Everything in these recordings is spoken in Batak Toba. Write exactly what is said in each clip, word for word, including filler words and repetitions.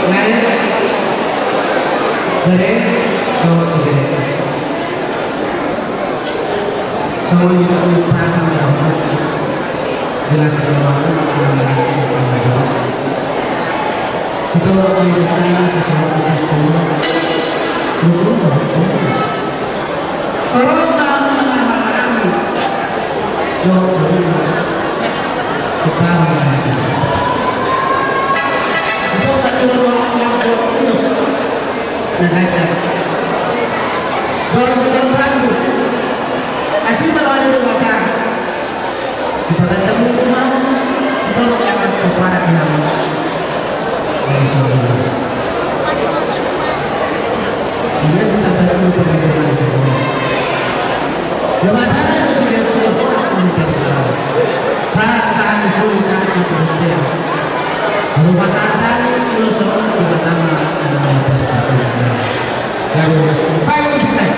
Lain. Bere. Songon bere. Songon di sini perasaan ya. Jelas ada waktu makan lagi. Kita orang di sana, kita orang di sana. Tolong bangun dengan harapan kami. Yo, yo, yo. Kami. Isok tak kira doa, doa, doa, terus. Nah, saya. Doa sekarang ragu. Asli baru ada di belakang. Sebagai kamu rumah, kita orang yang akan berparak di halaman. Dari sekolah. Hingga kita tahu perlindungan di sekolah. Ya, masalah itu sudah tua, tua, sudah tua. Saat, saat disuruh, saat mati, betul. Kalau masalah kami, kalau soal, kita tahu, eh, pas-pas. Ya, baik, musik, baik.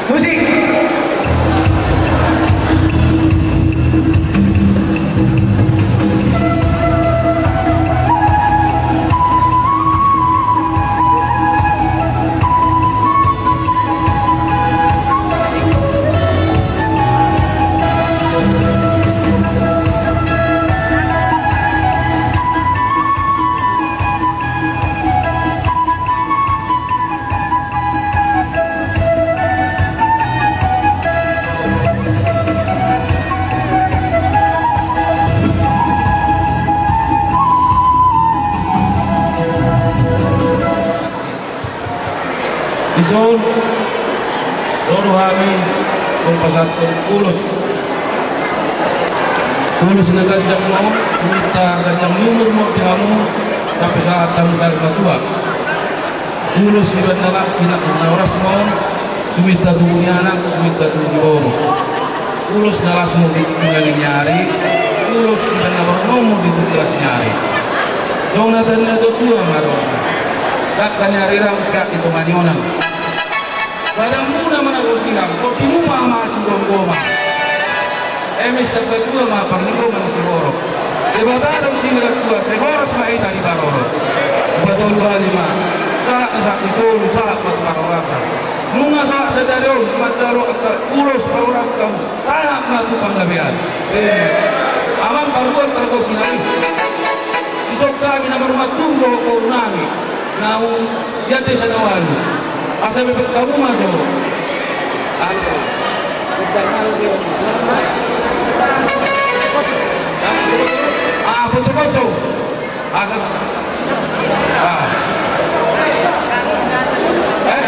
Musik. Dison, ro do hami, molo pasahat ulos. Ulos na ganjang ma on, minta ganjang ni umur ma on di hamu, sampe sahat hamu saur matua. Ulos sian anak, sian anak na horas ma on, suminta tubu ni anak, suminta tubu ni boru. Ulos na las ma on di tingki ni ari, ulos sian na marnono ma on di tingki las ni ari. Songon hata ni natuatua ma dohonon. Dangka ni arirang, peak ni tonga ni onan. Badanmuna ma na so sirang, tondimuna ma sigomgoman. Eme sitamba tua ma parlinggoman ni siborok. Debata do sinurat tua, sai horas ma hita diparorot. Patolu hali ma, sahat na sahat ni solu, sahat ma tu parhorasan. Nunga sahat sadari on manjalo angka ulos parhorasan, sahat ma tu panggabean. Amang pargual pargonsi nami, dison hami na marumanturu dohot boru nami naung sian desa na ualu. Asa bebek hamu ma jo. Ah, poco-poco. Asa. Ah. Eh?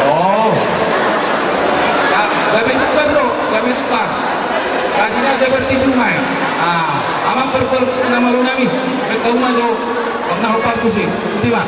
Oh. Ah, gabe tukar do, gabe tukar. Kasina seperti sungai. Ah, amang pargual na malo nami, bebek hamu ma jo. Pernah opat musim, ultima.